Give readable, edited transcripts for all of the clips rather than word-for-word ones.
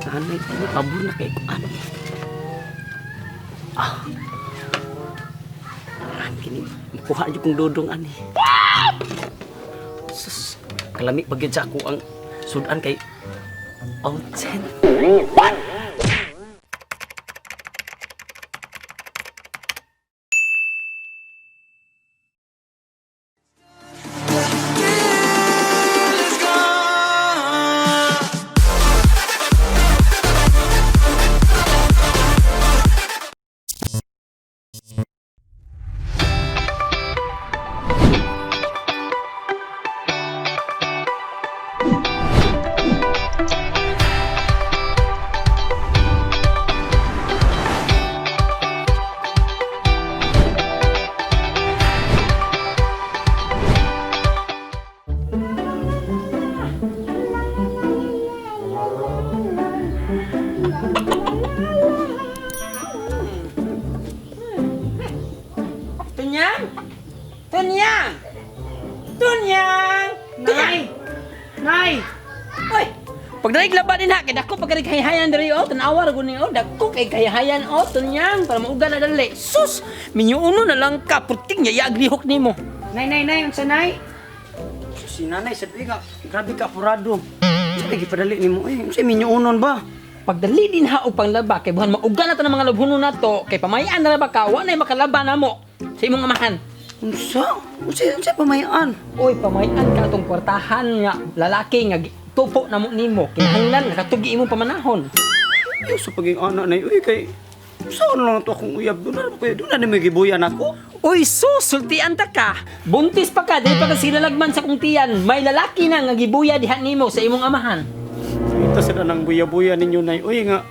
Nanay, ano, pabor na kay ano. Ah. Ah, kini makuha jud kong dodong ani. Sus, kalami pa gyud sa ako ang sudan kay onsen. Tunyang! Tunyang! Tunyang! Tunyang! Nay! Uy! Pagdaig laba din ha, kay dako pagkarig hayhayan diri oh, tanawa ra guni oh, dako kay hayhayan oh, tunyang para mauga na dali. Sus, minyuno na lang ka, puting niya yaglihok nimo. Nay, nay, nay, unsa nay? Si nanay sa nga, grabe ka apurado. Sa lagi padali nimo eh. Unsa minyo unon ba? Pagdali din ha og panglaba kay buhan mauga na to ng mga labhono nato, kay pamayan na ba ka, wa nay makalaba namo sa imong amahan. Unsa? Unsa unsa pamayan? Uy, pamayan ka atong kwartahan nga lalaki nga tupo na mo nimo, kinahanglan nga katugi imong pamanahon. Ayaw sa paging ana nay, uy kay saan lang to akong uyab doon na ko doon na may gibuyan ako. Uy, sus, sultian ta ka. Buntis pa ka, dili pa ka sila lagman sa kong tiyan. May lalaki na nga gibuya diha nimo sa imong amahan. Ito sila nang buya-buya ninyo nay. Uy nga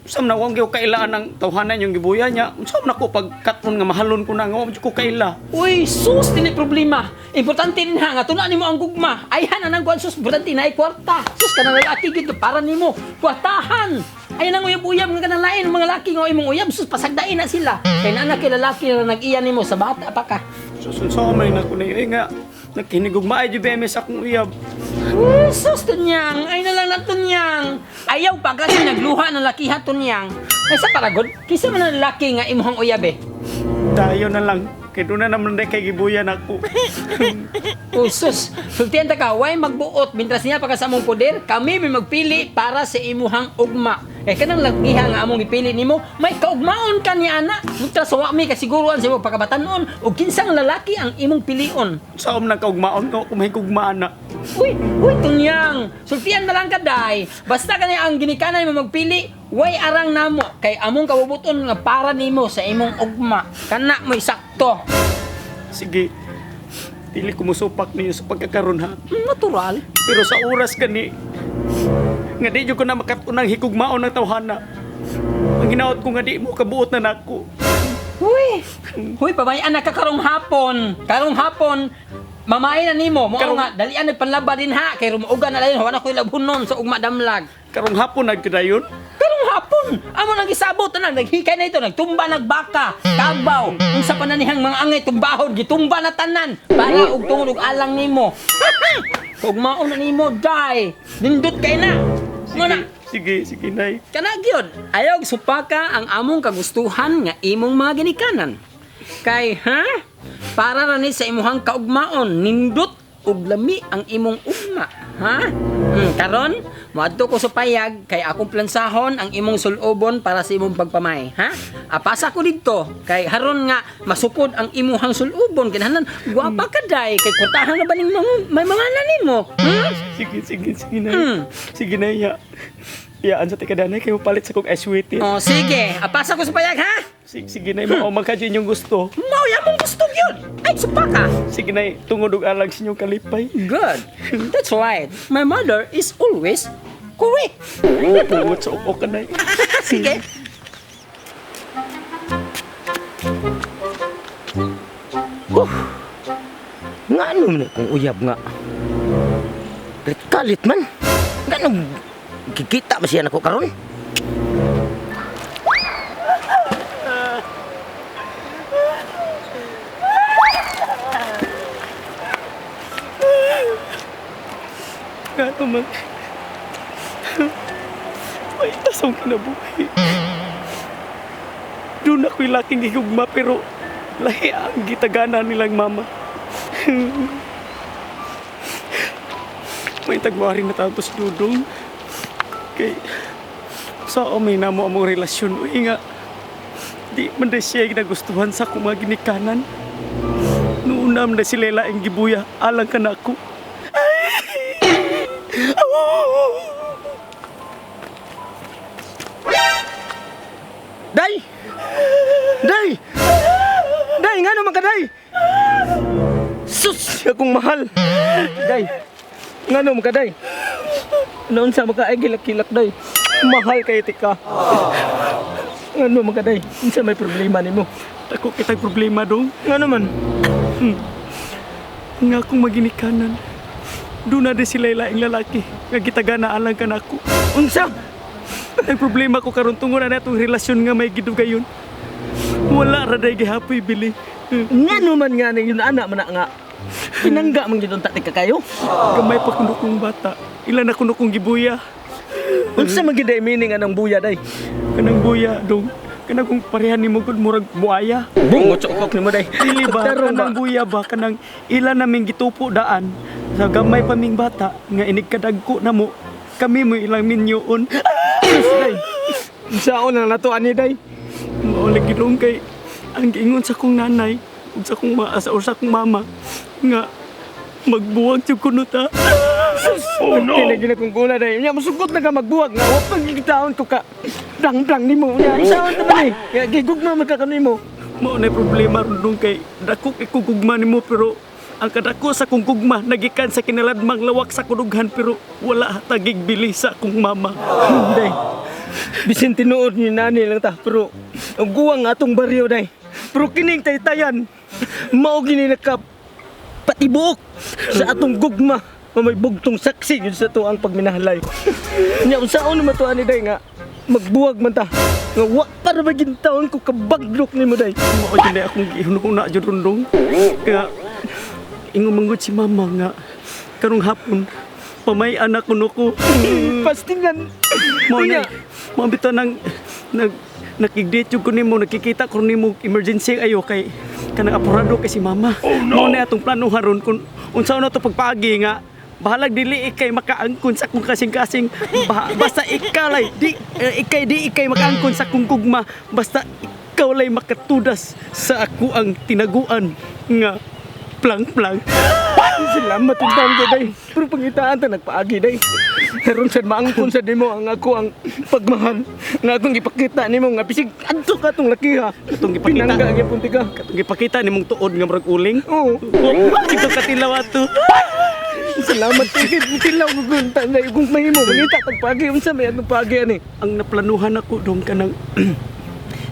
Sam na wang gyud kailaan ang tawhanan yung gibuya niya. Unsa man ako pagkaton nga mahalon ko na nga wa man jud ko kaila. Uy, sus, dili problema. Importante din ha, nga tuna nimo ang gugma. Ayhan na nang kuan sus, importante na ay kwarta. Sus, kanang lalaki gid para nimo. Kwartahan. Ay nang uyab-uyab nga kanang lain mga laki nga imong uyab sus pasagdain na sila. Kay naa na kay lalaki na nag-iya nimo sa bata pa ka. Sus unsa man na ko nay uy nga nagkinigugma ay jud BMS akong uyab. Uy, sus, tunyang. Ay na lang na tunyang. Ayaw pa kasi nagluha ng lakiha tunyang. Ay sa paragod, kisa man ang lalaki nga imuhang uyab eh. Tayo na lang. Kay doon na naman day kay gibuyan ako. Uy, sus, sultian ta ka, way magbuot mintras niya pa ka sa among poder, kami may magpili para sa imuhang ugma. Eh kanang lakiha nga among gipili nimo, may kaugmaon ka niya ana. Mintras wa mi kasiguruan sa imong pagkabatanon ug kinsang lalaki ang imong pilion. Sa om nang kaugmaon ko kung may gugmaan na. Uy, uy, tunyang. Sultian na lang ka, day. Basta kani ang ginikanan mo magpili, way arang namo kay among kabubuton nga para nimo sa imong ugma. Kana mo'y sakto. Sige. Dili ko musupak ninyo sa pagkakaron ha. Natural. Pero sa oras kani nga di jud ko na makatunang hikugmaon ng tawhana. Ang hinaot ko nga di mo kabuot na nako. Uy, uy, pabayaan na ka karong hapon. Karong hapon, mamain na nimo. Mo nga, dalian nagpanlaba din ha. Kay rumuuga na dayon, wala ko'y labhunon sa ugma damlag. Karong hapon nagkadayon. Karong hapon, amo nang gisabot tanan, naghikay na ito, nagtumba nagbaka, kabaw, unsa pa na nihang mga angay tumbahon, gitumba na tanan para og tungod og alang nimo. Ug mao na nimo day. Nindot kay na. Mo na. Sige, sige nay. Kana gyud, ayaw supaka ang among kagustuhan nga imong mga ginikanan. Kay ha? Para ra ni sa imuhang kaugmaon, nindot ug lami ang imong ugma, ha? Karon, moadto ko sa payag kay akong plansahon ang imong sulobon para sa imong pagpamay, ha? Apasa ko didto kay haron nga masupod ang imuhang sulobon kinahanglan gwapa ka day kay kwartahan na ba ning may mga nimo? Hmm? Sige, sige, sige nay. Sige nay ya. Iyaan sa tikadanay kayo palit sa kong SWT. Oh, sige, apasa ko sa payag ha. Sige, sige nay, mao man ka inyong gusto. Mao yamong gusto gyud. Ay supaka. Sige nay, tungod og alang sa inyong kalipay. Good. That's right. My mother is always correct. Tungod sa upo ka nay. Sige. Nga ano man kung uyab nga. Kalit kalit man. Nga nung kikita ba siya nako karon? Nga man. May tasong kinabuhi. Doon ako'y laking gihugma pero lahi ang gitagana nilang mama. May tagwari na tapos dudong. Kay sa may namo among relasyon. Uy nga, di man day siya ginagustuhan sa akong mga ginikanan. Noon na man day sila laing gibuya, alang ka na ako. Day! Day! Day, nga naman ka, Day? Sus, akong mahal. Day, nga naman ka, Day? Noon sa maka ay gilak-kilak, Day. Mahal kay tika. Nga naman ka, Day? Unsa may problema nimo? Dako kitag problema dong. Nga naman? Nga akong maginikanan. Doon na din sila laing lalaki. Nga gitagana alang ka na ako. Unsa? Ang problema ko karon tungod na atong relasyon nga may gidugayon. Wala ra day gihapoy bili. Nga naman nga na yun, anak man na nga. Pinangga man gyud unta tika kayo. Gamay pa kuno kong bata. Ilan na kuno kong gibuya. Unsa man gyud ay meaning anang buya, Day? Kanang buya dong. Kanang kung parehan nimo gud murag buaya. Bungo chokok nimo, Day. Dili ba Tarong ba? kanang buya ba kanang ilan naming gitupo daan sa gamay pa ming bata nga inigkadagko na mo kami mo ilang minyoon. Day. Unsaon na nato ani, Day? Mao lagi dong kay ang giingon sa kong nanay ug sa kong ma sa, or sa kong mama nga magbuwag jud kuno ta. Oh no. Kaya na kung guna day. Nya musugot na ka magbuwag nga wa pagkitaon ko ka. Blang-blang nimo. Nya isaon ta man eh. Kaya gigugma man ka kanimo. Mao na problema ron dong kay dako kay kong gugma nimo pero ang kadako sa kong gugma nagikan sa kinaladmang lawak sa kudughan pero wala tagig bili sa akong mama. Day. Bisin tinuod ni nani lang ta pero ang guwang atong baryo day. Pero kining taytayan mao gini naka patibuok sa atong gugma nga may bugtong saksi yun sa tuang pagminahalay. Nya unsaon naman to ani day nga magbuwag man ta. Nga wa pa ra ba taon ko kabaglok nimo day. Mao jud na akong gihunong na jud ron dong. Kaya ingon manggod si mama nga karong hapon pamay anak kuno ko. Pastingan. Mao Unya. na mao bitaw nang nag nakig-date jud ko nimo nakikita ko nimo emergency ayo kay kanang apurado kay si mama. Oh, no. Mao na atong plano haron kung unsa na to pagpaagi nga bahalag dili ikay makaangkon sa kong kasing-kasing basta ikaw lay di ikay di ikay makaangkon sa kong gugma basta ikaw lay makatudas sa ako ang tinaguan nga plang-plang. Salamat yung taon ko, day. Pero pangitaan ta, nagpaagi, day. Karon sad maangkon sad nimo ang ako ang pagmahal. Nga akong gipakita nimo nga bisig adto ka tong laki ha. Atong gipakita. Pinangga gyapon tika. Katong gipakita nimong tuod nga murag uling. Oo. Ito katilaw ato. Salamat kay tilaw ko kung ta na kung mahimo mangita tag paagi unsa may atong paagi ani. Ang naplanuhan ako dong kanang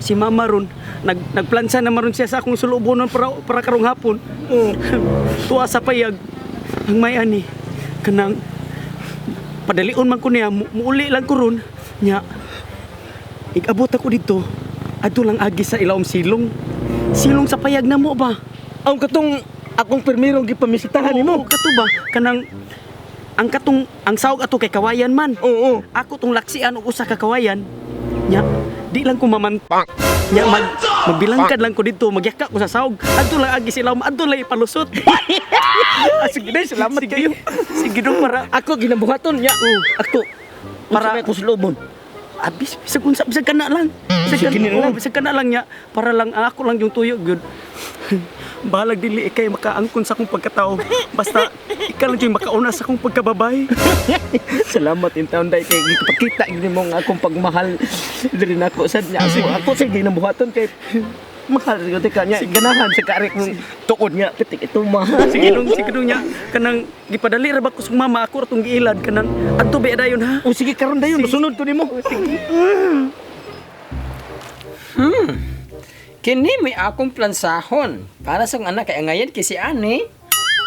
si mama ron nagplansa na maron siya sa akong sulubonon para karong hapon. Oo. Tuwa sa payag ang may ani kanang padalion man ko niya muuli lang ko ron nya igabot ako dito adto lang agi sa ilawom silong silong sa payag na mo ba. Ang katong akong permirong gipamisitahan nimo. Oo, kato ba kanang ang katong ang sawag ato kay kawayan man. Oo. Ako tong laksian og usa ka kawayan nya di lang ko maman nya magbilangkad lang ko dito magyaka ko sa sawag adto lang agi sila adto lang ipalusot. Ah, sige day, salamat Sige. kayo. Sige dong para Ako ginabuhaton nya. Ako Para- para ako sulobon. abis bisag unsa bisag kana lang bisag Sige kana, na lang. oo, bisag kana lang nya para lang ang ako lang yung tuyo gyud. Bahalag dili ikay makaangkon sa akong pagkatao basta ikaw lang yung makauna sa akong pagkababay. Salamat in taon day kay gipakita gyud nimo ang akong pagmahal diri nako sad niya. Ako ako sa ginabuhaton kay mahal gyud ka niya. Ganahan sa karik mong tuod nga pitik ito mahal. Sige dong nya kanang gipadali ra ba ko sa mama ako ra tong giilad kanang adto ba dayon ha. O sige karon dayon mosunod ko nimo. Kini may akong plansahon para sa akong anak kay angayan kay si ani.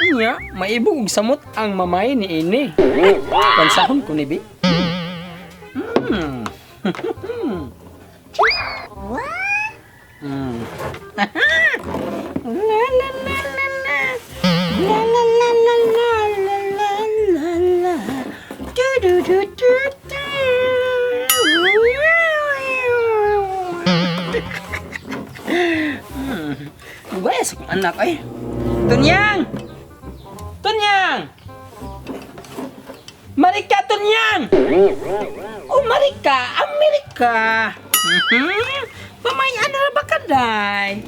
Nya, maibog og samot ang mamay ni ini. Plansahon ko ni bi. La la la la la. La la la la la la la la la. Du du du du du. Sa akong anak ay. Tunyang! Tunyang! Marika, Tunyang! Oh, Marika, Amerika. Pamayan na ba ka, day?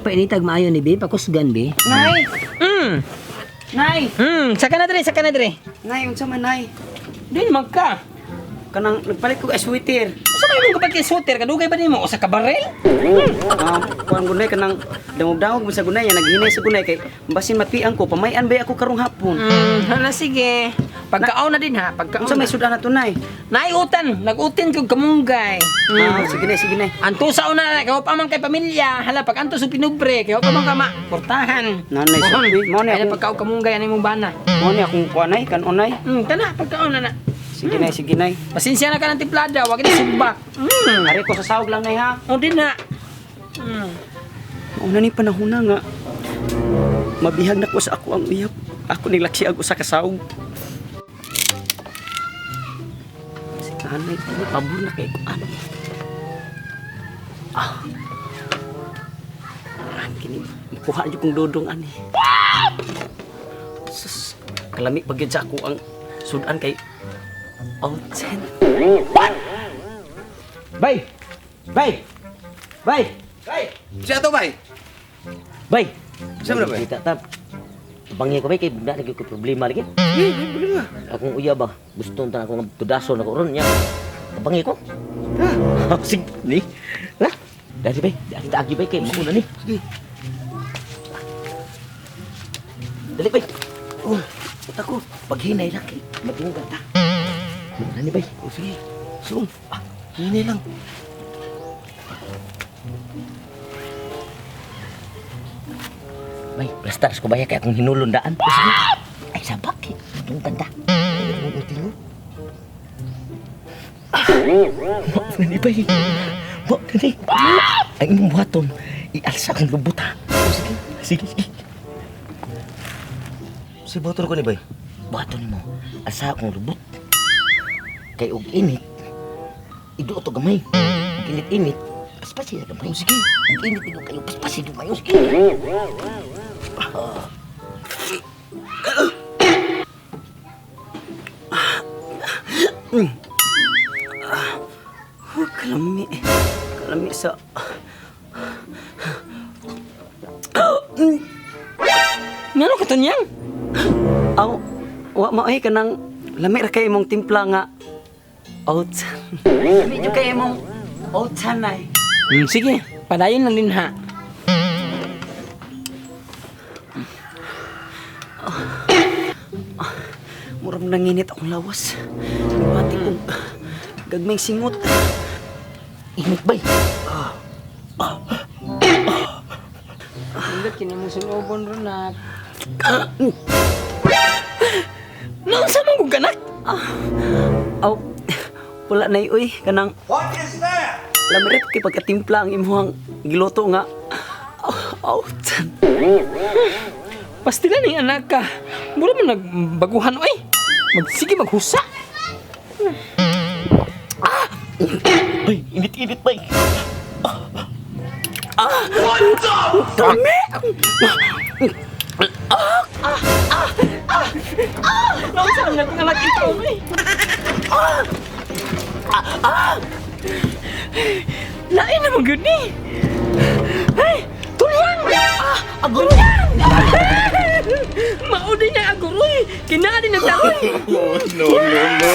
Painitag maayo ni Bi, pakusgan, Bi. Nay! Nay! Saka na dre, saka na dre. Nay, unsa man nay? Din man ka. Kanang nagpalit ko sweater. Sa may mong kapag suter, kadugay ba nimo o sa kabarel? Ah, kuan gunay kanang dangog-dangog mo sa gunay, naghinay sa gunay kay basin mapiang ko, pamayan bay ako karong hapon. Hala sige. Pagkaon na din ha, pagkaon. Unsa may na. sudan na tunay? Naiutan, nagutin kog kamunggay. Ah, sige nay, sige nay. Anto sa una, kay pa man kay pamilya, hala pag anto sa pinubre, kay pa man ka ma portahan. Nanay, sabi, mo ni Ay akong pagkaon kamunggay ani mong bana. mo ni akong kuan nay, kanunay. Kana pagkaon na na. Sige nay, sige nay. Pasensya na ka ng timplada, wag ni sumbak. Ari ko sa sahog lang nay ha. O din na. Una ni panahon na nga mabihag na ko sa ako ang uyab. Ako ni laksi ag usa ka sahog. Si kanay, pabor na kay ko ano. Ah. Ah, kini makuha jud kong dodong ani. Sus, kalami pag yun sa ako ang sudan kay Olsen. Bay! Bay! Bay! Bay! Siya to, bay! Bay! Siya mo na, bay? Kita ta. Bangi ko bay kay na lagi ko problema lagi. Problema. Akong uya ba? Gusto ta akong tudason ako ron niya. Tabangi ko. Ha? Sige ni. La. Dari bay, dari ta agi bay kay mauna ni. Sige. Dali bay. Oh, utak ko. Paghinay lang kay madunggan ta. Mauna ni bay. Oh, sige. Sung. Ah, hinay lang. Bay, plastar ko bay kay akong hinulon daan. Sige. Ay sabak kay madunggan ta. Tingo. Mao na ni bay. Mao na ni. Ang imong buhaton, ialsa akong lubot ha. Oh, sige. Sige, sige. Si buhaton ko ni, bay. Buhaton nimo, alsa akong lubot. Kay og init, iduot og gamay. Og init-init, paspasi sa gamay. Oh, sige. Og init ido kayo, paspasi gamay. Sige. Oh, kalami. Kalami sa... Ngano ka Tunyang? Aw, wa mo ay kanang lami ra kay imong timpla nga oats. Lami jud kay imong oats nay. Sige, padayon lang din ha. Murag nanginit akong lawas. Pati kong gagmay singot. Init bay. Indot kini mo sulobon ron nak. Naunsa man kog kanak? Aw, wala na uy kanang What is that? Lami ra kay pagkatimpla ang imong giluto nga oats. Pastila ning anak ka. Mura man nagbaguhan oy. Magsige maghusa. Bay, init-init bay. Kalami! Naunsa man akong anak ito oy. Lain na man gyud ni. Hey, tulyang! Ah, aguroy! Mao din na aguroy. Kinaa din nagtaroy. No, no, no, no.